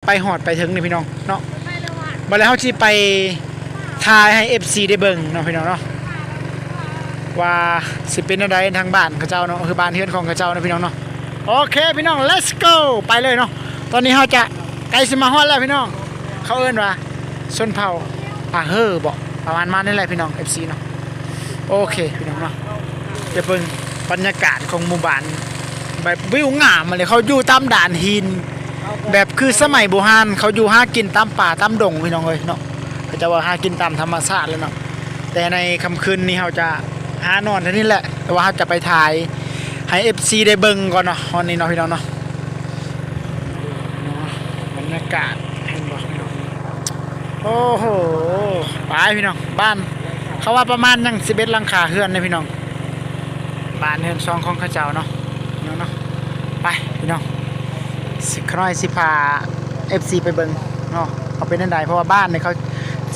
ປຮອດໄປເຖິງນີ້ພີ່ນ້ອງເນາະ. ບັດແລ້ວເຮົາຊິໄປຖ່າຍໃຫ້ເອັຟຊີໄດ້ເບິ່ງເນາະພີ່ນ້ອງເນາະ ວ່າຊິເປັນແນວໃດທາງບ້ານເຂົາເຈົ້າເນາະ ຄືບ້ານເຮືອນຂອງເຂົາເຈົ້າເນາະພີ່ນ້ອງເນາະ. ໂອເຄພີ່ນ້ອງ let's go ໄປເລີຍເນາະ. ຕອນນີ້ເຮົາຈະໃກ້ຊິມາຮອດແລ້ວພີ່ນ້ອງ ເຂົາເອີ້ນວ່າຊົນເຜົ່າອາເຮີບໍ ປະມານ ປະມານນີ້ແຫຼະພີ່ນ້ອງ ເອັຟຊີເນາະ. ໂອເຄພີ່ນ້ອງເນາະ ຈະເບິ່ງບັນຍາກາດຂອງໝູ່ບ້ານ ແບບວິວງາມມາເລີຍ. ເຂົາຢູ່ຕາມດ່ານຫີນ ແບບຄືສະໄໝບູຮານ ເຂົາຢູ່ຫາກິນຕາມປ່າຕາມດົງພີ່ນ້ອງເອີຍເນາະ. ເຂົາເຈົ້າວ່າຫາກິນຕາມທຳມະຊາດແຫຼະເນາະ. ແຕ່ໃນຄ່ຳຄືນນີ້ເຮົາຈະຫານອນແຖວນີ້ແຫຼະ ແຕ່ວ່າເຮົາຈະໄປຖ່າຍໃຫ້ເອັຟຊີໄດ້ເບິ່ງກ່ອນເນາະ ຮອດນີ້ເນາະພີ່ນ້ອງເນາະ. ບັນຍາກາດເຫັນບໍ່ພີ່ນ້ອງ ໂອ້ໂຫ ໄປພີ່ນ້ອງ. ບ້ານເຂົາວ່າປະມານຍັງສິບເອັດຫຼັງຄາເຮືອນເດ້ພີ່ນ້ອງ ບ້ານເຮືອນຊ່ອງຂອງເຂົາເຈົ້າເນາະ ພີ່ນ້ອງເນາະ. ໄປພີ່ນ້ອງ ຊິຂ້ອຍຊິພາເອັຟຊີໄປເບິ່ງເນາະ ວ່າເປັນຈັ່ງໃດ ເພາະວ່າບ້ານນີ້ເຂົາ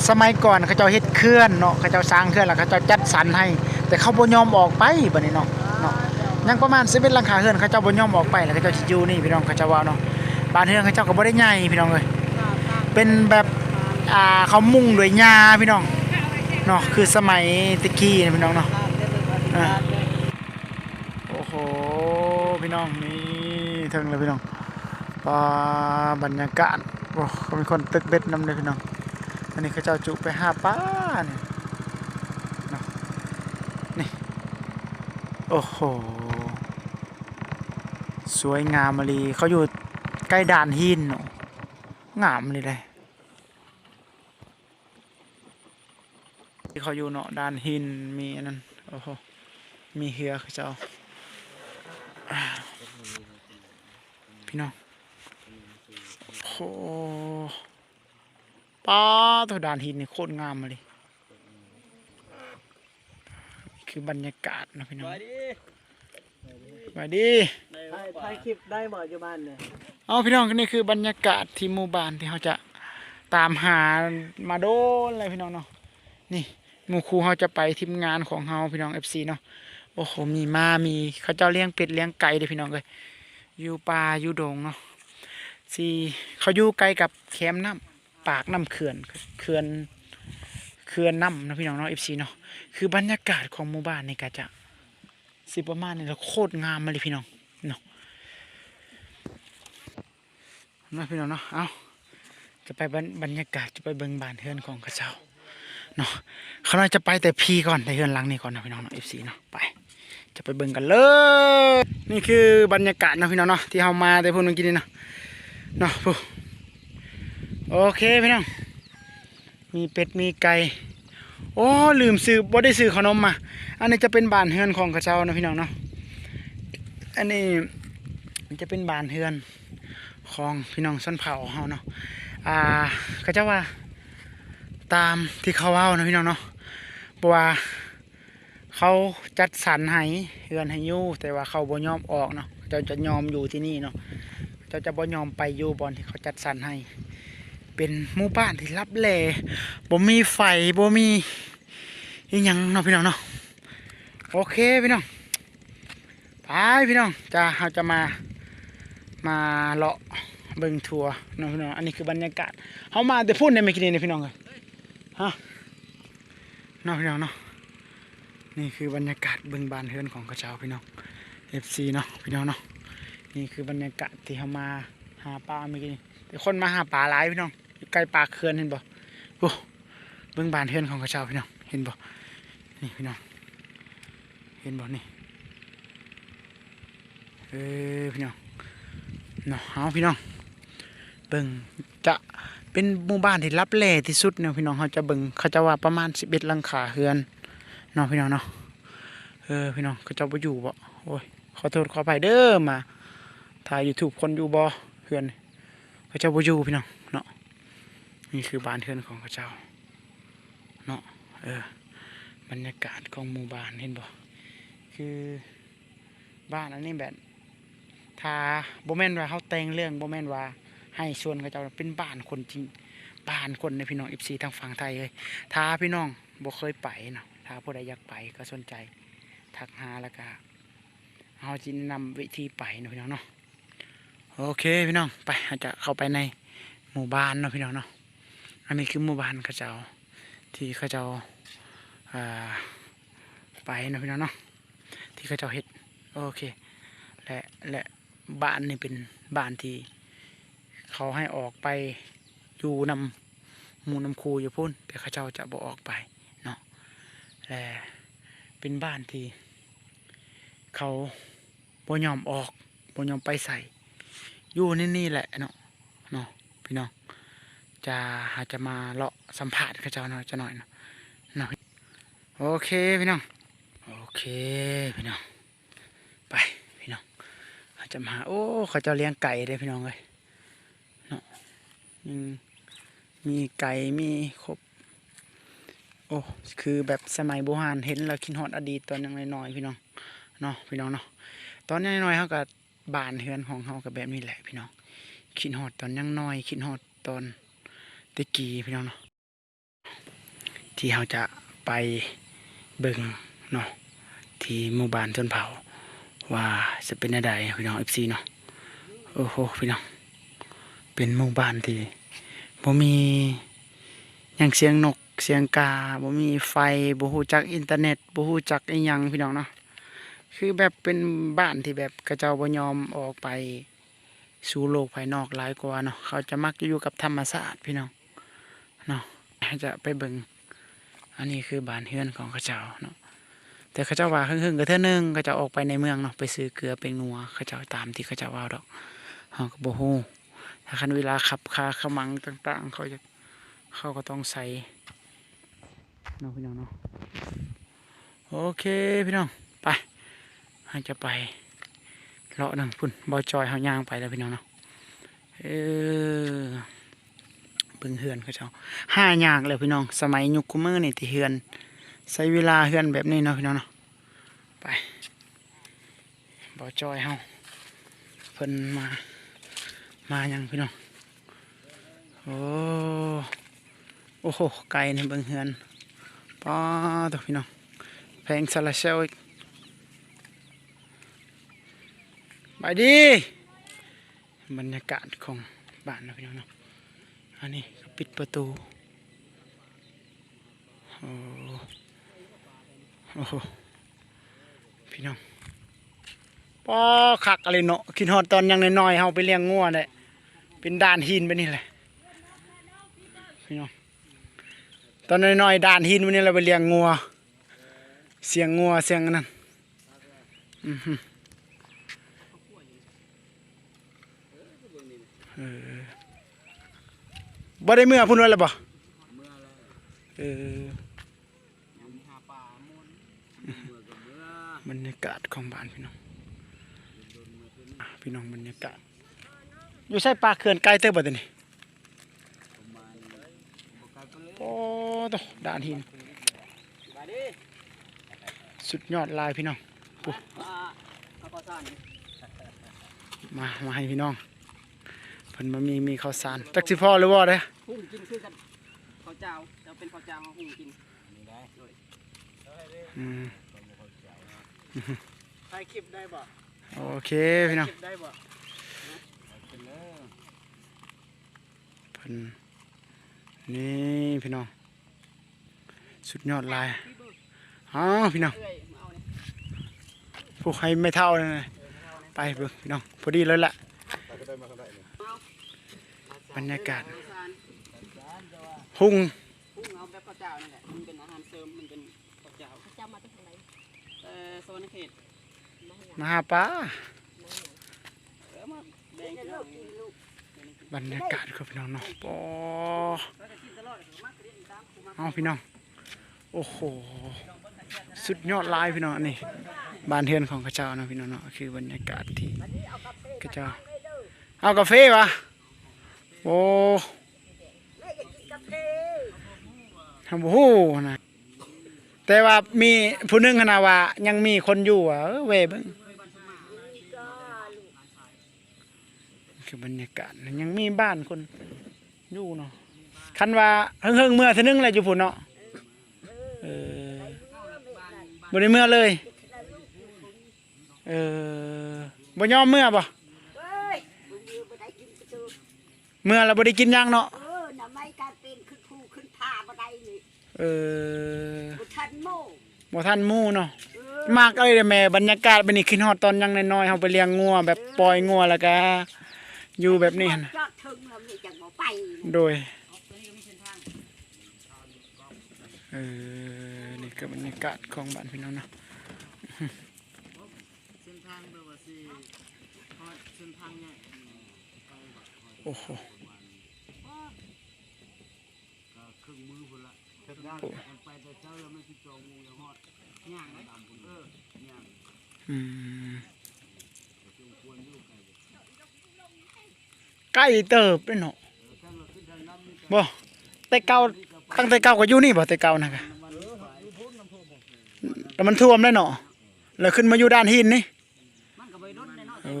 ສະໄໝກ່ອນເຂົາເຈົ້າເຮັດເຂື່ອນເນາະ ເຂົາເຈົ້າສ້າງເຂື່ອນແລ້ວເຂົາເຈົ້າຈັດສັນໃຫ້ ແຕ່ເຂົາບໍ່ຍອມອອກໄປບັດນີ້ເນາະ ເນາະ. ຍັງປະມານສິບເອັດຫຼັງຄາເຮືອນ ເຂົາເຈົ້າບໍ່ຍອມອອກໄປ ແລ້ວເຂົາເຈົ້າຊິຢູ່ນີ້ພີ່ນ້ອງ ເຂົາເຈົ້າເວົ້າເນາະ. ບ້ານເຮືອນເຂົາເຈົ້າກໍບໍ່ໄດ້ໃຫຍ່ພີ່ນ້ອງເອີຍ ເປັນແບບ ອ່າ ເຂົາມຸງດ້ວຍຫຍ້າພີ່ນ້ອງເນາະ ຄືສະໄໝແຕ່ກີ້ນະພີ່ນ້ອງເນາະ. ໂອ້ໂຫ ພີ່ນ້ອງ ນີ້ເຖິງແລ້ວພີ່ນ້ອງ. ປາ ບັນຍາກາດ ໂອ້ ເຂົາມີຄົນຕຶກເບັດນຳເດ້ພີ່ນ້ອງ. ອັນນີ້ເຂົາເຈົ້າຈຸໄປຫາປານີ້ເນາະ ນີ້ ໂອ້ໂຫ ສວຍງາມອີ່ຫຼີ. ເຂົາຢູ່ໃກ້ດ່ານຫີນເນາະ ງາມອີ່ຫຼີເດ້. ທີ່ເຂົາຢູ່ເນາະ ດ່ານຫີນ ມີອັນນັ້ນ ໂອ້ໂຫ ມີເຮືອເຂົາເຈົ້າ ພີ່ນ້ອງ. ໂອ້ໂຫ ປາໂທ້ ດ່ານຫີນນີ້ໂຄດງາມອີ່ຫຼີ. ຄືບັນຍາກາດເນາະພີ່ນ້ອງ ສະບາຍດີ ຖ່າຍ ຖ່າຍຄລິບໄດ້ບໍ່ຢູ່ບ້ານນີ້? ເອົາ ພີ່ນ້ອງ ນີ້ຄືບັນຍາກາດທີ່ໝູ່ບ້ານທີ່ເຮົາຈະຕາມຫາມາດົນແລ້ວພີ່ນ້ອງເນາະ. ນີ້ໝູ່ຄູ່ເຮົາຈະໄປ ທີມງານຂອງເຮົາພີ່ນ້ອງ ເອັຟຊີເນາະ. ໂອ້ໂຫ ມີມ້າ ມີ ເຂົາເຈົ້າລ້ຽງເປັດລ້ຽງໄກ່ເດ້ພີ່ນ້ອງເອີຍ ຢູ່ປ່າຢູ່ດົງເນາະ. ຊິ ເຂົາຢູ່ໃກ້ກັບແຄມນ້ຳ ປາກນ້ຳເຂື່ອນ ເຂື່ອນ ເຂື່ອນນ້ຳເນາະພີ່ນ້ອງເນາະ ເອັຟຊີເນາະ. ຄືບັນຍາກາດຂອງໝູ່ບ້ານນີ້ກະຈະ ຊິປະມານນີ້ລະ ໂຄດງາມມາເລີຍພີ່ນ້ອງເນາະ ເນາະພີ່ນ້ອງເນາະ. ເອົາ ຈະໄປບັນ ບັນຍາກາດ ຈະໄປເບິ່ງບ້ານເຮືອນຂອງເຂົາເຈົ້າເນາະ. ຂ້ານ້ອຍຈະໄປແຕ່ພີ້ກ່ອນ ແຕ່ເຮືອນຫຼັງນີ້ກ່ອນເນາະພີ່ນ້ອງເນາະ ເອັຟຊີເນາະ. ໄປ ຈະໄປເບິ່ງກັນເລີຍ. ນີ້ຄືບັນຍາກາດເນາະພີ່ນ້ອງເນາະ ທີ່ເຮົາມາແຕ່ພຸ້ນເມື່ອກີ້ນີ້ເນາະ ເນາະ ພຸ້ນ ໂອເຄພີ່ນ້ອງ. ມີເປັດມີໄກ່ ໂອ້ ລືມຊື້ ບໍ່ໄດ້ຊື້ເຂົ້າໜົມມາ. ອັນນີ້ຈະເປັນບ້ານເຮືອນຂອງເຂົາເຈົ້າເນາະພີ່ນ້ອງເນາະ. ອັນນີ້ຈະເປັນບ້ານເຮືອນຂອງພີ່ນ້ອງຊົນເຜົ່າເຮົາເນາະ. ອ່າ ເຂົາເຈົ້າວ່າ ຕາມທີ່ເຂົາເວົ້າເນາະພີ່ນ້ອງເນາະ ເພາະວ່າ ເຂົາຈັດສັນໃຫ້ເຮືອນໃຫ້ຢູ່ ແຕ່ວ່າເຂົາບໍ່ຍອມອອກເນາະ ເຂົາເຈົ້າຈະຍອມຢູ່ທີ່ນີ້ເນາະ ເຂົາເຈົ້າຈະບໍ່ຍອມໄປຢູ່ບ່ອນທີ່ເຂົາຈັດສັນໃຫ້. ເປັນໝູ່ບ້ານທີ່ລັບແລ ບໍ່ມີໄຟ ບໍ່ມີອີ່ຫຍັງເນາະພີ່ນ້ອງເນາະ. ໂອເຄພີ່ນ້ອງ ໄປພີ່ນ້ອງ ຈະ ເຮົາຈະມາ ມາເລາະເບິ່ງທົ່ວເນາະພີ່ນ້ອງ. ອັນນີ້ຄືບັນຍາກາດ ເຮົາມາແຕ່ພຸ້ນເດ້ ເມື່ອກີ້ນີ້ພີ່ນ້ອງເອີຍ ຮະ ເນາະພີ່ນ້ອງເນາະ. ນີ້ຄືບັນຍາກາດເບິ່ງບ້ານເຮືອນຂອງເຂົາເຈົ້າພີ່ນ້ອງ ເອັຟຊີເນາະ ພີ່ນ້ອງເນາະ. ນີ້ຄືບັນຍາກາດທີ່ເຮົາມາຫາປາເມື່ອກີ້ນີ້ ແຕ່ຄົນມາຫາປາຫຼາຍພີ່ນ້ອງ ຢູ່ໃກ້ປາກເຂື່ອນ ເຫັນບໍ່? ໂອ້ ເບິ່ງບ້ານເຮືອນຂອງເຂົາເຈົ້າພີ່ນ້ອງ ເຫັນບໍ່? ນີ້ພີ່ນ້ອງ ເຫັນບໍ່ນີ້? ເອີ ພີ່ນ້ອງເນາະ ເຮົາພີ່ນ້ອງເບິ່ງ ຈະເປັນໝູ່ບ້ານທີ່ລັບແລທີ່ສຸດເນາະພີ່ນ້ອງ. ເຮົາຈະເບິ່ງ ເຂົາເຈົ້າວ່າປະມານສິບເອັດຫຼັງຄາເຮືອນເນາະພີ່ນ້ອງເນາະ. ເອີ ພີ່ນ້ອງ ເຂົາເຈົ້າບໍ່ຢູ່ບໍ? ໂອ້ຍ ຂໍໂທດຂໍອະໄພເດີ ມາຖ່າຍຢູທູບ ຄົນຢູ່ບໍ່ເຮືອນ? ເຂົາເຈົ້າບໍ່ຢູ່ພີ່ນ້ອງເນາະ. ນີ້ຄືບ້ານເຮືອນຂອງເຂົາເຈົ້າເນາະ. ເອີ ບັນຍາກາດຂອງໝູ່ບ້ານ ເຫັນບໍ່? ຄື ບ້ານອັນນີ້ແບບ ຖ້າບໍ່ແມ່ນວ່າເຮົາແຕ່ງເລື່ອງ ບໍ່ແມ່ນວ່າໃຫ້ສ່ວນເຂົາເຈົ້າ ເປັນບ້ານຄົນຈິງ ບ້ານຄົນເດ້ພີ່ນ້ອງ ເອັຟຊີ ທາງຝັ່ງໄທເອີຍ. ຖ້າພີ່ນ້ອງບໍ່ເຄີຍໄປເນາະ ຖ້າຜູ້ໃດຢາກໄປກໍສົນໃຈທັກຫາ ແລ້ວກະເຮົາຊິແນະນຳວິທີໄປເນາະພີ່ນ້ອງເນາະ. ໂອເຄພີ່ນ້ອງ ໄປ ເຮົາຈະເຂົ້າໄປໃນ ໝູ່ບ້ານເນາະພີ່ນ້ອງເນາະ. ອັນນີ້ຄືໝູ່ບ້ານເຂົາເຈົ້າ ທີ່ເຂົາເຈົ້າ ອ່າ ໄປເນາະພີ່ນ້ອງເນາະ ທີ່ເຂົາເຈົ້າເຮັດ. ໂອເຄ ແລະ ແລະ ບ້ານນີ້ເປັນບ້ານທີ່ເຂົາໃຫ້ອອກໄປຢູ່ນຳໝູ່ນຳຄູ່ຢູ່ພຸ້ນ ແຕ່ເຂົາເຈົ້າຈະບໍ່ອອກໄປເນາະ ແລະ ເປັນບ້ານທີ່ເຂົາບໍ່ຍອມອອກ ບໍ່ຍອມໄປໃສ ຢູ່ໃນນີ້ແຫຼະເນາະ ເນາະພີ່ນ້ອງ. ຈະ ເຮົາຈະມາເລາະສຳພາດເຂົາເຈົ້າເນາະ ຈັກໜ້ອຍເນາະ ເນາະ. ໂອເຄພີ່ນ້ອງ ໂອເຄພີ່ນ້ອງ ໄປພີ່ນ້ອງ ເຮົາຈະມາ ໂອ້ ເຂົາເຈົ້າລ້ຽງໄກ່ເດ້ພີ່ນ້ອງເອີຍເນາະ. ອືມ ມີໄກ່ ມີຄົບ ໂອ້ ຄືແບບສະໄໝບູຮານ ເຫັນແລ້ວຄິດຮອດອະດີດຕອນຍັງນ້ອຍໆ ພີ່ນ້ອງເນາະ ພີ່ນ້ອງເນາະ. ຕອນຍັງນ້ອຍໆ ເຮົາກໍ ບ້ານເຮືອນຂອງເຮົາກໍແບບນີ້ແຫຼະພີ່ນ້ອງ ຄິດຮອດຕອນຍັງນ້ອຍ ຄິດຮອດຕອນແຕ່ກີ້ພີ່ນ້ອງເນາະ. ທີ່ເຮົາຈະໄປເບິ່ງເນາະ ທີ່ໝູ່ບ້ານຊົນເຜົ່າວ່າຈະເປັນແນວໃດພີ່ນ້ອງ ເອັຟຊີ ເນາະ. ໂອ້ໂຫ ພີ່ນ້ອງ ເປັນໝູ່ບ້ານທີ່ບໍ່ມີຫຍັງ ສຽງນົກສຽງກາ ບໍ່ມີໄຟ ບໍ່ຮູ້ຈັກອິນເຕີເນັດ ບໍ່ຮູ້ຈັກອີ່ຫຍັງພີ່ນ້ອງເນາະ. ຄືແບບເປັນບ້ານທີ່ແບບເຂົາເຈົ້າບໍ່ຍອມອອກໄປ ສູ່ໂລກພາຍນອກຫຼາຍກວ່າເນາະ ເຂົາຈະມັກຢູ່ກັບທຳມະຊາດພີ່ນ້ອງເນາະ. ເຮົາຈະໄປເບິ່ງ ອັນນີ້ຄືບ້ານເຮືອນຂອງເຂົາເຈົ້າເນາະ ແຕ່ເຂົາເຈົ້າວ່າເຮິງໆ ກໍເທື່ອໜຶ່ງເຂົາເຈົ້າອອກໄປໃນເມືອງເນາະ ໄປຊື້ເກືອແປ້ງນົວ ເຂົາເຈົ້າ ຕາມທີ່ເຂົາເຈົ້າເວົ້າດອກ ເຮົາກໍບໍ່ຮູ້. ຖ້າຄັນເວລາຂັບຄ່າຂະມັງຕ່າງໆ ເຂົາຈະ ເຂົາກໍຕ້ອງໃຊ້ ເນາະພີ່ນ້ອງເນາະ. ໂອເຄພີ່ນ້ອງ ໄປ ເຮົາຈະໄປເລາະນຳພຸ້ນ ບ່າວຈອຍເຮົາຍ່າງໄປແລ້ວພີ່ນ້ອງເນາະ. ເອີ ເບິ່ງເຮືອນເຂົາເຈົ້າ ຫາຍາກແລ້ວພີ່ນ້ອງ ສະໄໝຍຸກຄຸມື້ນີ້ທີ່ເຮືອນ ໃຊ້ເວລາເຮືອນແບບນີ້ເນາະພີ່ນ້ອງເນາະ. ໄປ ບ່າວຈອຍເຮົາ ເພິ່ນມາ ມາຫຍັງພີ່ນ້ອງ. ໂອ້ ໂອ້ໂຫ ໄກນີ້ເບິ່ງເຮືອນ ປາໂທ້ ພີ່ນ້ອງ ແຜງໂຊລາເຊວອີກ. ບາຍດີ ບັນຍາກາດຂອງບ້ານເນາະພີ່ນ້ອງເນາະ. ອັນນີ້ກໍປິດປະຕູ. ໂອ້ ໂອ້ໂຫ ພີ່ນ້ອງ ປ້າ ຄັກອີ່ຫຼີເນາະ. ຄິດຮອດຕອນຍັງນ້ອຍໆ ເຮົາໄປລ້ຽງງົວແຫຼະ ເປັນດ່ານຫີນແບບນີ້ແຫຼະພີ່ນ້ອງ. ຕອນນ້ອຍໆ ດ່ານຫີນແບບນີ້ແຫຼະ ໄປລ້ຽງງົວ ສຽງງົວ ສຽງອັນນັ້ນ. ອືຮຶ ເອີ ບໍ່ໄດ້ເມືອພຸ້ນແລ້ວບໍ່? ເອີ ບັນຍາກາດຂອງບ້ານພີ່ນ້ອງ ພີ່ນ້ອງ ບັນຍາກາດ ຢູ່ໃສປາກເຂື່ອນ ໄກເຕີບບໍ່ໂຕນີ້? ໂອ້ໂຕ ດ່ານຫີນ ສຸດຍອດຫຼາຍພີ່ນ້ອງ. ມາ ມາໃຫ້ພີ່ນ້ອງ ເພິ່ນມາມີ ມີເຂົ້າສານ ຈັກຊິພໍຫຼືບໍ່ເດ້. ຫຸງກິນຄືກັນ ເຂົ້າເຈົ້າ ເຈົ້າເປັນເຂົ້າເຈົ້າ ເຮົາຫຸງກິນ. ອືມ ຖ່າຍຄລິບໄດ້ບໍ່? ໂອເຄພີ່ນ້ອງ ຄລິບໄດ້ບໍ່? ເພິ່ນ ນີ້ພີ່ນ້ອງ ສຸດຍອດຫຼາຍ. ອ້າວ ພີ່ນ້ອງ ຜູ້ໃຫ້ແມ່ເຖົ້ານີ້ ໄປເບິ່ງພີ່ນ້ອງ ພໍດີເລີຍລະ ບັນຍາກາດ ຫຸງ ຫຸງເອົາແບບເຂົ້າເຈົ້ານີ້ແຫຼະ ມັນເປັນອາຫານເສີມ ມັນເປັນເຂົ້າເຈົ້າ. ເຈົ້າມາຈາກທາງໃດ? ເອີ ສະຫວັນນະເຂດ ມາຫາປາ. ບັນຍາກາດ ພີ່ນ້ອງເນາະ ປາ ເອົາພີ່ນ້ອງ ໂອ້ໂຫ ສຸດຍອດຫຼາຍພີ່ນ້ອງ. ອັນນີ້ບ້ານເຮືອນຂອງເຂົາເຈົ້າເນາະ ພີ່ນ້ອງເນາະ ຄືບັນຍາກາດທີ່ເຂົາເຈົ້າ ເອົາກາເຟຫວາ? ໂອ້ ເຮົາບໍ່ຮູ້ນະ ແຕ່ວ່າມີຜູ້ໜຶ່ງຫັ້ນນະວ່າຍັງມີຄົນຢູ່ ເອີ ແວ່ເບິ່ງ ຄືບັນຍາກາດ ຍັງມີບ້ານຄົນຢູ່ເນາະ. ຄັນວ່າເຫິງໆ ເມືອເທື່ອໜຶ່ງແຫຼະຢູ່ພຸ້ນເນາະ. ເອີ ບໍ່ໄດ້ເມືອເລີຍ. ເອີ ບໍ່ຍອມເມືອບໍ່? ເມື່ອລະບໍ່ໄດ້ກິນຫຍັງເນາະ. ເອີ ໜໍ່ໄມ້ການເປັນຂຶ້ນພູຂຶ້ນຜາບໍ່ໄດ້ນີ້. ເອີ ບໍ່ທັນໝູ່ ບໍ່ທັນໝູ່ເນາະ. ເອີ ມັກເລີຍແມ່ ບັນຍາກາດແບບນີ້ ຄິດຮອດຕອນຍັງນ້ອຍໆ ເຮົາໄປລ້ຽງງົວ ແບບ ເອີ ປ່ອຍງົວ ແລ້ວກະຢູ່ແບບນີ້ຫັ້ນ. ຮອດຈອດເທິງແລ້ວນີ້ຈັ່ງບໍ່ໄປ. ໂດຍ ເອີ ນີ້ຄືບັນຍາກາດຂອງບ້ານພີ່ນ້ອງເນາະ. ເສັ້ນທາງແບບວ່າຊິຮອດເສັ້ນທາງໃຫຍ່. ໂອ້ໂຫ ກໍເຄິ່ງມື້ພຸ້ນລະ. ໂອ້ ໄປແຕ່ເຊົ້າແລ້ວແມ່ນສິບສອງໂມງຍັງຮອດ. ຍ່າງໄດ້. ເອີ ຍ່າງ. ອືມ ໄກເຕີບເດ້ເນາະ. ບໍ່ ແຕ່ເກົ່າ ຕັ້ງແຕ່ເກົ່າກໍຢູ່ນີ້ບໍ່? ແຕ່ເກົ່ານະ ແລ້ວມັນຖ້ວມແລ້ວເນາະ ແລ້ວຂຶ້ນມາຢູ່ດ່ານຫີນນີ້. ໂອ້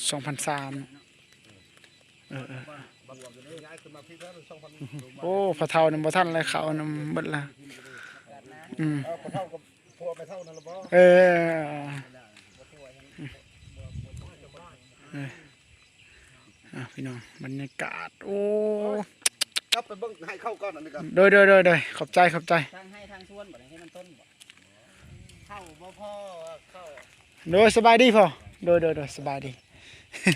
ສອງພັນສາມ. ເອີໆ ໂອ້ ພໍ່ເຖົ້ານຳບໍ່ທັນແລ້ວ ເຂົ້ານຳເບິດລະ. ອືມ ເອີ ເອີ ອ່ະ ພີ່ນ້ອງ ບັນຍາກາດ ໂອ້ ກັບໄປເບິ່ງໄຮ່ເຂົ້າກ່ອນ ອັນນີ້ກໍ ໂດຍໆໆໆ ຂອບໃຈ ຂອບໃຈ. ທາງໄຮ່ທາງສວນບໍ່ໄດ້ໃຫ້ມັນຕົ້ນບໍ່? ເຂົ້າບໍ່ພໍເຂົ້າ. ໂດຍ ສະບາຍດີພໍ່. ໂດຍໆໆ ສະບາຍດີ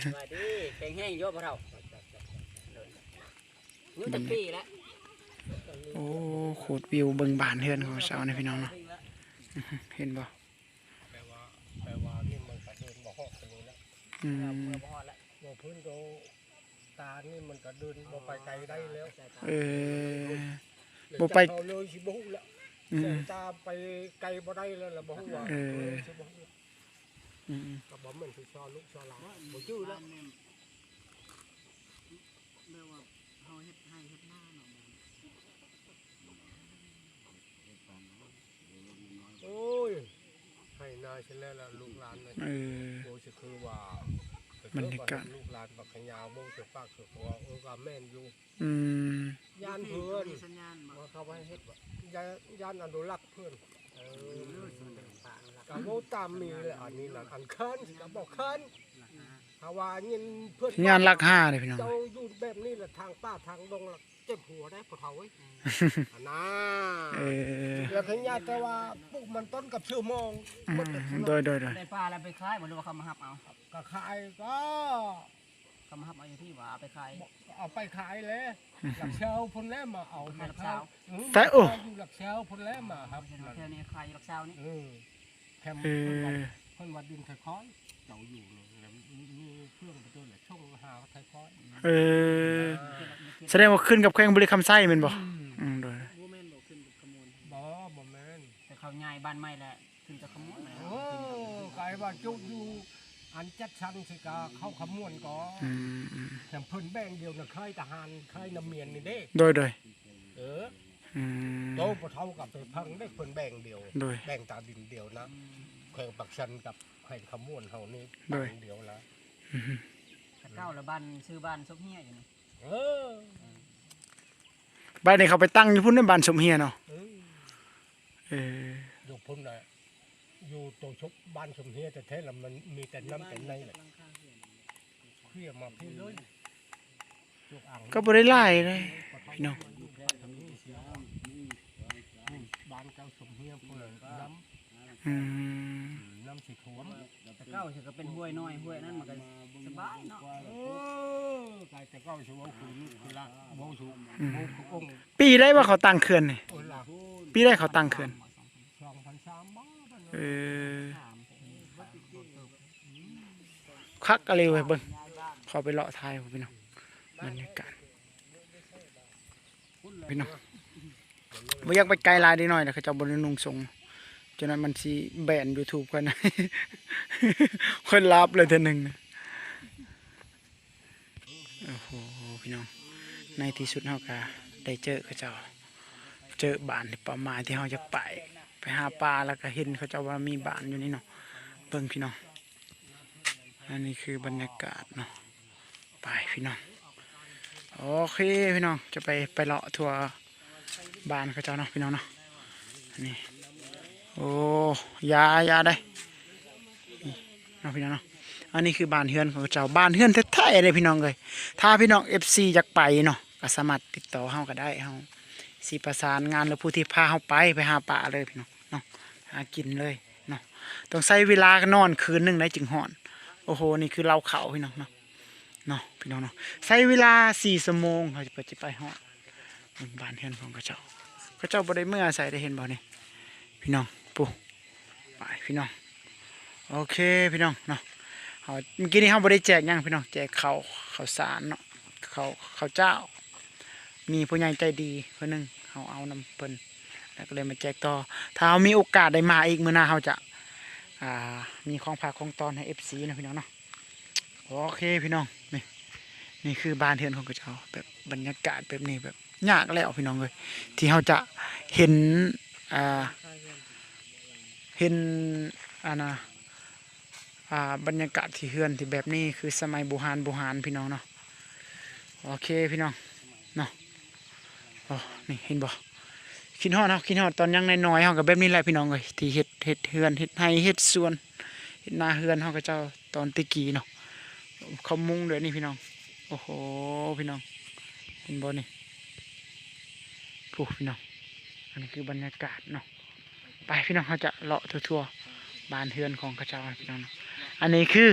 ສະບາຍດີ. ແຂງແຮງຢູ່ບໍ່ເຖົ້າ? ໂດຍ. ເມື່ອຈັກປີແລ້ວ? ໂອ້ ໂຄດວິວເບິ່ງບ້ານເຮືອນຂອງເຈົ້ານີ້ພີ່ນ້ອງເນາະ ເຫັນບໍ່? ແປວ່າ ແປວ່ານີ້ມັນກະເດີນບໍ່ຮອດປານນີ້ແລ້ວ. ອືມ ເມືອບໍ່ຮອດແລ້ວ ບໍ່ພື້ນໂຕຕານີ້ມັນກະເດີນບໍ່ໄປໄກໄດ້ແລ້ວ. ເອີ ບໍ່ໄປ ເຈົ້າເລີຍຊິບໍ່ຮູ້ແລ້ວ. ອືມ ສາຍຕາໄປໄກບໍ່ໄດ້ແລ້ວ ລະບໍ່ຮູ້ວ່າ ເອີ ເລີຍຊິບໍ່ຮູ້. ອືມ ກໍບໍ່ແມ່ນຊິຊໍລູກຊໍຫຼານ ບໍ່ຈື່ແລ້ວ. ແບບວ່າເຮົາເຮັດໄຮ່ເຮັດນາເນາະ. ໂອ້ຍ ໄຮ່ນາຊິແລ້ວລະລູກຫຼານນະ. ເອີ ໂອ້ ຊິຄືວ່າ ບັນຍາກາດ ລູກຫຼານບັກຂະຍາວ ໂບເສປາກເສຄົວ ເອີ ກໍແມ່ນຢູ່. ອືມ ຢ້ານເພິ່ນ ເຂົາວ່າເຮັດ ຢ້ານ ຢ້ານອະນຸລັກເພິ່ນ. ເອີ ກໍເວົ້າຕາມມີແຫຼະ ອັນນີ້ນະ ອັນຄັນຊິກໍບໍ່ຄັນ ຖ້າວ່າຍິນເພິ່ນ ຍານຫຼັກຫ້າເດ້ພີ່ນ້ອງ. ເຈົ້າຢູ່ແບບນີ້ລະ ທາງປ່າທາງດົງລະເຈັບຫົວໄດ້ພໍ່ເຖົ້າເອີຍ ຫັ້ນນາ. ເອີ ແລ້ວຂະຫຍາດແຕ່ວ່າປູກມັນຕົ້ນກັບເຊື້ອມອງ. ອືມ ໂດຍໆໆ ໄດ້ປາແລ້ວໄປຂາຍບໍ່ ຫຼືວ່າເຂົາມາຮັບເອົາ? ກໍຂາຍ ກໍ ເຂົາມາຮັບເອົາຢູ່ພີ້ຫວາ ເອົາໄປຂາຍ? ເອົາໄປຂາຍແຫຼະ. ອືມ ຫຼັກຊາວພຸ້ນແຫຼະມາເອົາ. ຂາຍຫຼັກຊາວ. ອືມ ແຕ່ ໂອ້ ຢູ່ຫຼັກຊາວພຸ້ນແຫຼະມາຮັບ. ແຖວນີ້ຂາຍຢູ່ຫຼັກຊາວນີ້. ເອີ ແຄມ ເອີ ເພິ່ນວ່າ ເພິ່ນວ່າດິນໄທຄອຍ ເຈົ້າຢູ່ນີ້ ແລ້ວມີເຄື່ອງໄປຕົວະແຫຼະ ສົ່ງຫາໄທຄອຍ. ເອີ ສະແດງວ່າຂຶ້ນກັບແຂວງບໍລິຄຳໄຊແມ່ນບໍ່? ອືມ ອືມ ໂດຍ. ບໍ່ແມ່ນບໍ່ຂຶ້ນກັບຂະມວນ? ບໍ່ ບໍ່ແມ່ນ ແຕ່ເຂົາຍ້າຍບ້ານໃໝ່ແລ້ວ ຂຶ້ນກັບຂະມວນ. ໂອ້ ກາຍວ່າຈຸຢູ່ອັນຈັດສັນຊິກາເຂົ້າຂະມວນກໍ. ອືມໆ ແຕ່ເພິ່ນແບ່ງດຽວນະ ເຄີຍທະຫານ ເຄີຍນຳມຽນນີ້ເດ້. ໂດຍໆ ເອີ ອືມ ໂຕບໍ່ເທົ່າກັບໄປພັງເດ້ ເພິ່ນແບ່ງດຽວ. ໂດຍ ແບ່ງຕາດິນດຽວນະ ແຂວງປາກຊັນກັບແຂວງຂະມວນເຮົານີ້ ໂດຍ ແບ່ງດຽວນະ. ອືມ ແຕ່ເກົ່າລະບ້ານ ຊື່ບ້ານສົບເຮຍຢູ່ນີ້. ເອີ ບ້ານນີ້ເຂົາໄປຕັ້ງຢູ່ພຸ້ນເດ້ ບ້ານສົມເຮຍເນາະ. ເອີ ເອີ ຢູ່ພຸ້ນນະ ຢູ່ໂຕສົບ ບ້ານສົມເຮຍແທ້ໆລະ ມັນມີແຕ່ນ້ຳແຕ່ໃນແຫຼະ ເຄຍມາພີ້ເລີຍ. ກໍບໍ່ໄດ້ຫຼາຍເດ້ພີ່ນ້ອງ. ບ້ານເຈົ້າສົມເຮຍພຸ້ນນະ ນ້ຳ ອືມ ນ້ຳຊິຖ້ວມ. ແຕ່ເກົ່າຊິກໍເປັນຫ້ວຍນ້ອຍ ຫ້ວຍນັ້ນມັນກໍສະບາຍເນາະ. ເອີ ກາຍແຕ່ເກົ່າຊິເວົ້າຄື ຄືລະ ເວົ້າສູ່ ອືມ ເວົ້າຄືອົງ. ປີໃດວ່າເຂົາຕັ້ງເຂື່ອນນີ້? ໂອ້ລະ ປີໃດເຂົາຕັ້ງເຂື່ອນ? ສອງພັນສາມບໍ່? ເອີ ຄັກອີ່ຫຼີເວີຍ ເບິ່ງ ເຂົ້າໄປເລາະຖ່າຍພີ່ນ້ອງ ບັນຍາກາດ. ພີ່ນ້ອງ ບໍ່ຢາກໄປໄກຫຼາຍເດັກນ້ອຍນະ ເຂົາເຈົ້າບໍ່ໄດ້ນຸ່ງສົ້ງ ຈັ່ງນັ້ນມັນຊິແບນຢູທູບຂ້ອຍນະ ຂ້ອຍລາບເລີຍເທື່ອໜຶ່ງນະ. ໂອ້ໂຫ ພີ່ນ້ອງ ໃນທີ່ສຸດເຮົາກະໄດ້ເຈີເຂົາເຈົ້າ ເຈີບ້ານເປົ້າໝາຍທີ່ເຮົາຢາກໄປ ໄປຫາປາ ແລ້ວກະເຫັນເຂົາເຈົ້າວ່າມີບ້ານຢູ່ນີ້ເນາະ. ເບິ່ງພີ່ນ້ອງ ອັນນີ້ຄືບັນຍາກາດເນາະ. ໄປພີ່ນ້ອງ ໂອເຄພີ່ນ້ອງ ຈະໄປ ໄປເລາະທົ່ວບ້ານເຂົາເຈົ້າເນາະພີ່ນ້ອງເນາະ. ນີ້ ໂອ້ ຢ່າ ຢ່າໄດ໋ ນີ້ເນາະພີ່ນ້ອງເນາະ. ອັນນີ້ຄືບ້ານເຮືອນຂອງເຂົາເຈົ້າ ບ້ານເຮືອນແທ້ໆເດ້ພີ່ນ້ອງເອີຍ. ຖ້າພີ່ນ້ອງເອັຟຊີຢາກໄປເນາະ ກໍສາມາດຕິດຕໍ່ເຮົາກໍໄດ້ ເຮົາຊິປະສານງານ ຫຼືຜູ້ທີ່ພາເຮົາໄປ ໄປຫາປາເລີຍພີ່ນ້ອງເນາະ ຫາກິນເລີຍເນາະ. ຕ້ອງໃຊ້ເວລານອນຄືນໜຶ່ງໄດ້ຈຶ່ງຮອດ. ໂອ້ໂຫ ນີ້ຄືເລົ້າເຂົ້າພີ່ນ້ອງເນາະ ເນາະ ພີ່ນ້ອງເນາະ. ໃຊ້ເວລາສີ່ຊົ່ວໂມງ ເຮົາຈະໄປ ຈະໄປຮອດ ເບິ່ງບ້ານເຮືອນຂອງເຂົາເຈົ້າ. ເຂົາເຈົ້າບໍ່ໄດ້ເມືອໃສເດ້ ເຫັນບໍ່ນີ້ ພີ່ນ້ອງ ປູ ໄປພີ່ນ້ອງ. ໂອເຄພີ່ນ້ອງເນາະ ເຮົາ ມື້ກີ້ນີ້ເຮົາບໍ່ໄດ້ແຈກຫຍັງພີ່ນ້ອງ ແຈກເຂົ້າ ເຂົ້າສານເນາະ ເຂົ້າ ເຂົ້າເຈົ້າ. ມີຜູ້ໃຫຍ່ໃຈດີຄົນໜຶ່ງ ເຮົາເອົານຳເພິ່ນ ແລ້ວກໍເລີຍມາແຈກຕໍ່. ຖ້າເຮົາມີໂອກາດໄດ້ມາອີກ ມື້ໜ້າເຮົາຈະ ອ່າ ມີຂອງຝາກຂອງຕ້ອນໃຫ້ເອັຟຊີເນາະ ພີ່ນ້ອງເນາະ. ໂອເຄພີ່ນ້ອງ ນີ້ ນີ້ຄືບ້ານເຮືອນຂອງເຂົາເຈົ້າ ແບບບັນຍາກາດແບບນີ້ ແບບຍາກແລ້ວພີ່ນ້ອງເອີຍ ທີ່ເຮົາຈະເຫັນ ອ່າ ເຫັນ ອັນນ່າ ອ່າ ບັນຍາກາດທີ່ເຮືອນທີ່ແບບນີ້ ຄືສະໄໝບູຮານບູຮານພີ່ນ້ອງເນາະ. ໂອເຄພີ່ນ້ອງເນາະ ໂອ້ ນີ້ເຫັນບໍ່ ຄິດຮອດ ເຮົາຄິດຮອດຕອນຍັງນ້ອຍໆ ເຮົາກໍແບບນີ້ແຫຼະພີ່ນ້ອງເອີຍ ທີ່ເຮັດ ເຮັດເຮືອນ ເຮັດໄຮ່ ເຮັດສວນ ເຮັດນາເຮືອນເຮົາ ເຂົາເຈົ້າຕອນແຕ່ກີ້ເນາະ. ເຂົາມຸງແບບນີ້ພີ່ນ້ອງ ໂອ້ໂຫ ພີ່ນ້ອງ ເຫັນບໍ່ນີ້ ພຸ້ນພີ່ນ້ອງ. ອັນນີ້ຄືບັນຍາກາດເນາະ ໄປພີ່ນ້ອງ ເຮົາຈະເລາະທົ່ວໆ ບ້ານເຮືອນຂອງເຂົາເຈົ້າພີ່ນ້ອງເນາະ. ອັນນີ້ຄື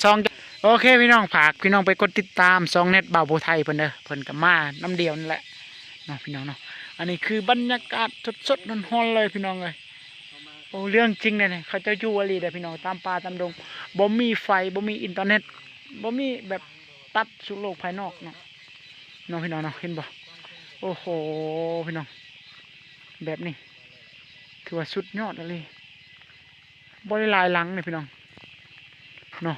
ຊ່ອງ ໂອເຄພີ່ນ້ອງ ຝາກພີ່ນ້ອງໄປກົດຕິດຕາມຊ່ອງແນັດບ່າວຜູ້ໄທເພິ່ນເດີ ເພິ່ນກໍມານຳດຽວນີ້ແຫຼະເນາະ ພີ່ນ້ອງເນາະ. ອັນນີ້ຄືບັນຍາກາດສົດໆຮ້ອນໆເລີຍພີ່ນ້ອງເອີຍ. ໂອ້ ເລື່ອງຈິງເດ້ນີ້ ເຂົາເຈົ້າຢູ່ອີ່ຫຼີເດ້ພີ່ນ້ອງ ຕາມປ່າຕາມດົງ ບໍ່ມີໄຟ ບໍ່ມີອິນເຕີເນັດ ບໍ່ມີແບບຕັດສູ່ໂລກພາຍນອກເນາະ ເນາະ ພີ່ນ້ອງເນາະ ເຫັນບໍ່. ໂອ້ໂຫ ພີ່ນ້ອງ ແບບນີ້ຖືວ່າສຸດຍອດອີ່ຫຼີ ບໍ່ໄດ້ຫຼາຍຫຼັງເດ້ພີ່ນ້ອງເນາະ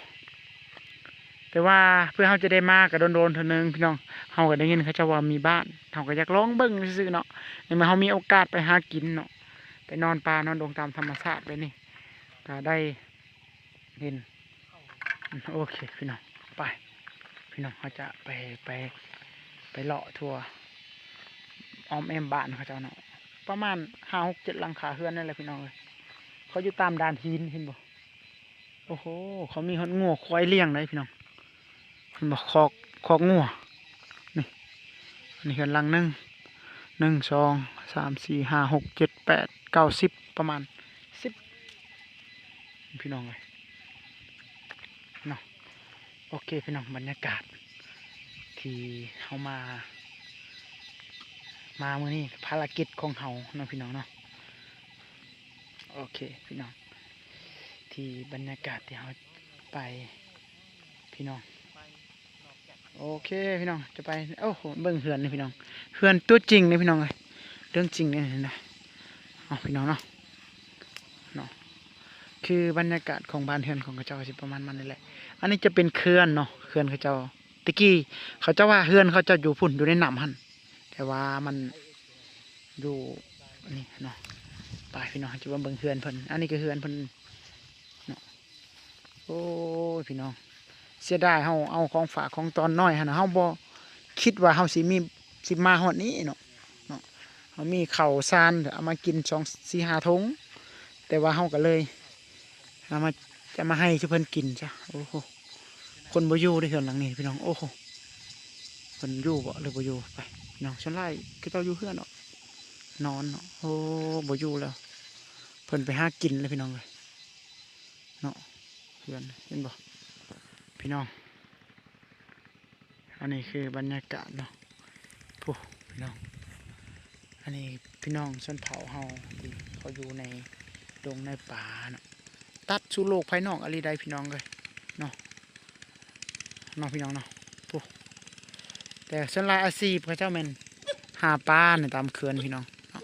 ແຕ່ວ່າເພື່ອເຮົາຈະໄດ້ມາກໍໂດນໆເທື່ອໜຶ່ງພີ່ນ້ອງ. ເຮົາກໍໄດ້ຍິນເຂົາເຈົ້າວ່າມີບ້ານ ເຮົາກໍຢາກລອງເບິ່ງຊື່ໆເນາະ ໃນເມື່ອເຮົາມີໂອກາດໄປຫາກິນເນາະ ໄປນອນປ່ານອນດົງຕາມທຳມະຊາດແບບນີ້ ກໍໄດ້ເຫັນ. ໂອເຄພີ່ນ້ອງ ໄປພີ່ນ້ອງ ເຮົາຈະໄປ ໄປ ໄປເລາະທົ່ວອ້ອມແອ້ມບ້ານເຂົາເຈົ້າເນາະ ປະມານຫ້າ ຫົກ ເຈັດ ຫຼັງຄາເຮືອນນີ້ແຫຼະພີ່ນ້ອງເອີຍ. ເຂົາຢູ່ຕາມດານຫີນ ເຫັນບໍ່ ໂອ້ໂຫ ເຂົາມີຮອດງົວຄວາຍລ້ຽງໄດ໋ພີ່ນ້ອງ ເຫັນບໍ່ ຄອກ ຄອກງົວ ນີ້ ອັນນີ້ເຮືອນຫຼັງໜຶ່ງ ໜຶ່ງ ສອງ ສາມ ສີ່ ຫ້າ ຫົກ ເຈັດ ແປດ ເກົ້າ ສິບ ປະມານສິບພີ່ນ້ອງເອີຍເນາະ. ໂອເຄພີ່ນ້ອງ ບັນຍາກາດທີ່ເຮົາມາ ມາມື້ນີ້ ພາລະກິດຂອງເຮົາເນາະ ພີ່ນ້ອງເນາະ. ໂອເຄພີ່ນ້ອງ ທີ່ບັນຍາກາດທີ່ເຮົາໄປ ພີ່ນ້ອງ ໂອເຄພີ່ນ້ອງ ຈະໄປ ໂອ້ໂຫ ເບິ່ງເຮືອນນີ້ພີ່ນ້ອງ ເຮືອນຕົວຈິງນີ້ພີ່ນ້ອງເອີຍ ເລື່ອງຈິງນີ້ນະ ເອົາພີ່ນ້ອງເນາະ ເນາະ ຄືບັນຍາກາດຂອງບ້ານເຮືອນຂອງເຂົາເຈົ້າກໍຊິປະມານນັ້ນແຫຼະ. ອັນນີ້ຈະເປັນເຂື່ອນເນາະ ເຂື່ອນເຂົາເຈົ້າ ແຕ່ກີ້ເຂົາເຈົ້າວ່າເຮືອນເຂົາເຈົ້າຢູ່ພຸ້ນ ຢູ່ໃນນ້ຳຫັ້ນ ແຕ່ວ່າມັນຢູ່ນີ້ເນາະ. ໄປພີ່ນ້ອງ ເຮົາຈະມາເບິ່ງເຮືອນເພິ່ນ ອັນນີ້ກໍເຮືອນເພິ່ນເນາະ. ໂອ້ຍ ພີ່ນ້ອງ ເສຍດາຍ ເຮົາເອົາຂອງຝາກຂອງຕ້ອນນ້ອຍຫັ້ນນະ ເຮົາບໍ່ຄິດວ່າເຮົາຊິມີ ຊິມາຮອດນີ້ເນາະ ເນາະ ເຮົາມີເຂົ້າສານເອົາມາກິນສອງ ສີ່ ຫ້າຖົງ ແຕ່ວ່າເຮົາກໍເລີຍ ເອົາມາ ຈະມາໃຫ້ເພິ່ນກິນຊະ. ໂອ້ໂຫ ຄົນບໍ່ຢູ່ເດ້ເຮືອນຫຼັງນີ້ພີ່ນ້ອງ ໂອ້ໂຫ ເພິ່ນຢູ່ບໍ່ ຫຼືບໍ່ຢູ່. ໄປພີ່ນ້ອງ ສ່ວນຫຼາຍເຂົາເຈົ້າຢູ່ເຮືອນເນາະ ນອນເນາະ. ໂອ້ ບໍ່ຢູ່ແລ້ວ ເພິ່ນໄປຫາກິນແລ້ວພີ່ນ້ອງເອີຍເນາະ ເຮືອນ ເຫັນບໍ່ພີ່ນ້ອງ. ອັນນີ້ຄືບັນຍາກາດເນາະ ພຸ້ນພີ່ນ້ອງ ອັນນີ້ພີ່ນ້ອງຊົນເຜົ່າເຮົາທີ່ເຂົາຢູ່ໃນດົງໃນປ່າເນາະ ຕັດສູ່ໂລກພາຍນອກອີ່ຫຼີໄດ໋ພີ່ນ້ອງເອີຍເນາະ ເນາະ ພີ່ນ້ອງເນາະ ພຸ້ນ. ແຕ່ສ່ວນຫຼາຍອາຊີບເຂົາເຈົ້າແມ່ນຫາປາໃນຕາມເຂື່ອນພີ່ນ້ອງເນາະ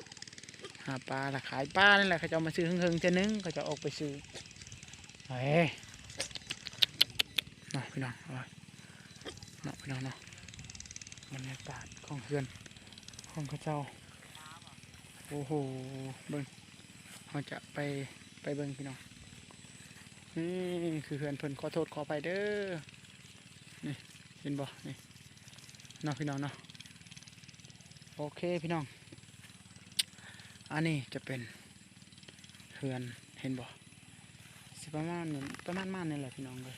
ຫາປາແລ້ວຂາຍປານີ້ແຫຼະ ເຂົາເຈົ້າມາຊື້ເຫິງໆເທື່ອໜຶ່ງ ເຂົາເຈົ້າອອກໄປຊື້ ເອີ ເນາະ ພີ່ນ້ອງ ເນາະ ພີ່ນ້ອງເນາະ ບັນຍາກາດຂອງເຮືອນຂອງເຂົາເຈົ້າ. ໂອ້ໂຫ ເບິ່ງ ເຮົາຈະໄປ ໄປເບິ່ງພີ່ນ້ອງ. ນີ້ຄືເຮືອນເພິ່ນ ຂໍໂທດຂໍອະໄພເດີ ນີ້ ເຫັນບໍ່ ນີ້ເນາະ ພີ່ນ້ອງເນາະ ໂອເຄພີ່ນ້ອງ. ອັນນີ້ຈະເປັນເຮືອນ ເຫັນບໍ່ ຊິປະມານ ປະມານ ປະມານນີ້ແຫຼະພີ່ນ້ອງເອີຍ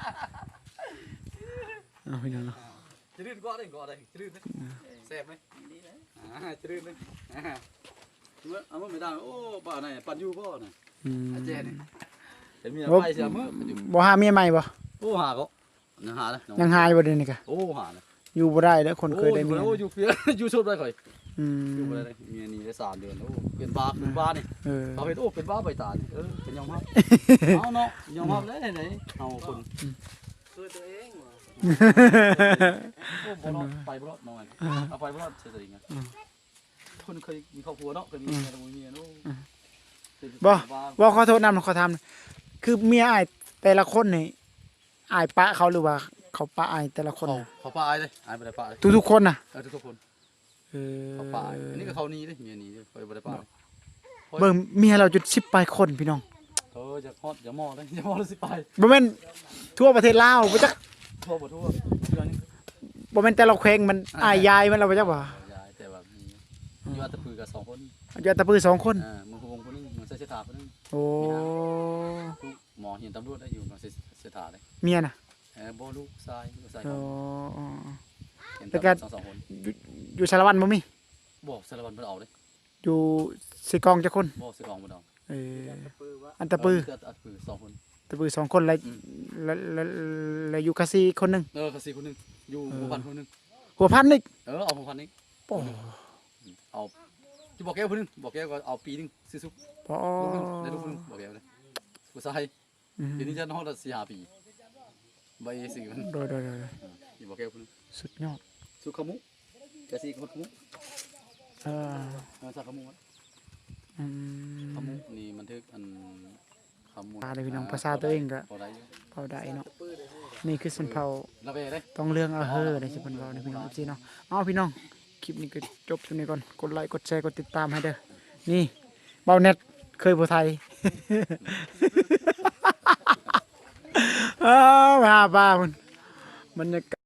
ເອົາ ພີ່ນ້ອງເນາະ ຈະດື່ມກໍໄດ້ ກໍໄດ້ ຈະດື່ມເດ້ ແຊບເດ້ ອ່າ ຈະດື່ມເດ້ ອ່າ ເອົາມາ ແມ່ດາ ໂອ້ ປານໃດ ປັນຢູ່ບໍ່ນະ ອືມ ອາແຈນີ້ ເປັນເມຍ ໂອ້ ໄປເສຍມື້ ບໍ່ຫາເມຍໃໝ່ບໍ່? ໂອ້ ຫາກໍ ຍັງຫານະ ຍັງຫາຢູ່ບໍ່ດຽວນີ້ກະ? ໂອ້ ຫານະ ຢູ່ບໍ່ໄດ້ເດີ ຄົນເຄີຍໄດ້ເມຍ ໂອ້ ຢູ່ ຢູ່ໂສດໄດ້ຂ້ອຍ ອືມ ຢູ່ບໍ່ໄດ້ເດ້ ເມຍໜີໄດ້ສາມເດືອນ ໂອ້ ເປັນບ້າຄືບ້ານີ້ ເອີ ເຂົາເຮັດ ໂອ້ ເປັນບ້າໃບຕານີ້ ເອີ ກໍຍອມຮັບ ເອົາເນາະ ຍອມຮັບແລ້ວໃດເຮົາຄົນ ອືມ ຄືຕົວເອງ ໂອ້ ບໍ່ລອດ ໄປບໍ່ລອດນ້ອຍ ເອີ ເອົາໄປບໍ່ລອດໃສ່ຕົວເອງ ອືມ ຄົນເຄີຍມີຄອບຄົວເນາະ ເຄີຍມີເມຍ ບໍ່ມີເມຍ ໂອ້ ອືມ ເປັນ ບໍ່ ບໍ່ ຂໍໂທດນຳ ຂໍຖາມ ຄືເມຍອ້າຍແຕ່ລະຄົນນີ້ ອ້າຍປະເຂົາ ຫຼືວ່າເຂົາປະອ້າຍແຕ່ລະຄົນ? ເຂົາ ເຂົາປະອ້າຍເດ້ ອ້າຍບໍ່ໄດ້ປະເດ້ ທຸກໆຄົນນະ? ເອີ ທຸກໆຄົນ ເອີ ເຂົາປະອ້າຍ ອັນນີ້ກໍເຂົາໜີເດ້ ເມຍໜີເດ້ ຂ້ອຍບໍ່ໄດ້ປະ ເບິ່ງເມຍລາວຈົນສິບປາຍຄົນພີ່ນ້ອງ ເອີ ຢາກຮອດ ຢາກໝໍເດ້ ຢາກໝໍລະສິບປາຍ ບໍ່ແມ່ນທົ່ວປະເທດລາວ ບໍ່ຈັກ ທົ່ວບໍ່ທົ່ວ ເທື່ອນີ້ ບໍ່ແມ່ນແຕ່ລະແຂວງ ມັນ ອ້າຍຍາຍມັນລະ ບໍ່ຈັກບໍ່ ຍາຍ ແຕ່ວ່າມີ ຢູ່ອັດຕະປືກໍສອງຄົນ ຢູ່ອັດຕະປືສອງຄົນ ເອີ ເມືອງພະວົງຜູ້ໜຶ່ງ ເມືອງໄຊເສດຖາຜູ້ໜຶ່ງ ໂອ້ ລູກໝໍຮຽນຕຳຫຼວດໄດ້ ຢູ່ເມືອງໄຊເສດຖາເດ້ ເມຍນະ? ເອີ ບໍ່ ລູກຊາຍ ລູກຊາຍ ໂອ້ ຂອງ ແລ້ວກໍສອງຄົນ ຢູ່ ຢູ່ສາລະວັນບໍ່ມີ? ບໍ່ ສາລະວັນບໍ່ໄດ້ເອົາເດ້ ຢູ່ເຊກອງຈັກຄົນ? ບໍ່ ເຊກອງບໍ່ໄດ້ເອົາ ເອີ ອັດຕະປື ເອີ ອັດຕະປືສອງຄົນ ອັດຕະປືສອງຄົນ ແລ້ວ ອືມ ແລ້ວ ແລ້ວ ແລ້ວຢູ່ກາຊີຄົນໜຶ່ງ ເອີ ກາຊີຄົນໜຶ່ງ ຢູ່ ເອີ ຫົວພັນຄົນໜຶ່ງ ຫົວພັນອີກ ເອີ ເອົາຫົວພັນອີກ ໂອ້ ອືມ ເອົາ ຢູ່ບໍ່ແກ້ວຜູ້ໜຶ່ງ ບໍ່ແກ້ວກໍເອົາປີໜຶ່ງຊື່ໆ ໂອ້ ລູກໜຶ່ງ ໄດ້ລູກໜຶ່ງ ບໍ່ແກ້ວເດ້ ຜູ້ຊາຍ ອືມ ດຽວນີ້ຈະຮອດສີ່ຫ້າປີ ໃບສີມັນ ໂດຍ ໂດຍ ໂດຍ ເອີ ຢູ່ບໍ່ແກ້ວພຸ້ນ ສຸດຍອດ ສຸດຂະມຸ ກະຊິຄົດຂະມຸ ເອີ ເອີ ສັກຂະມຸ ອືມ ຂະມຸນີ້ມັນຖືກອັນ ຂະມຸ ອ່າ ເດີພີ່ນ້ອງ ພາສາຕົວເອງກະ ພໍໄດ້ຢູ່ ພໍໄດ້ເນາະ ນີ້ຄືຊົນເຜົ່າ ລະແວເດ້ ຕ້ອງເລື່ອງອາເຮີເດ້ ຊິເພິ່ນເວົ້າເດ້ພີ່ນ້ອງ ເອັຟຊີເນາະ ເອົາພີ່ນ້ອງ ຄລິບນີ້ກໍຈົບສ່ຳນີ້ກ່ອນ ກົດໄລ ກົດແຊ ກົດຕິດຕາມໃຫ້ເດີ ນີ້ ເບົາແນັດເຄີຍຜູ້ໄທ ເອີ ໄປຫາປາພຸ້ນ ບັນຍາກາດ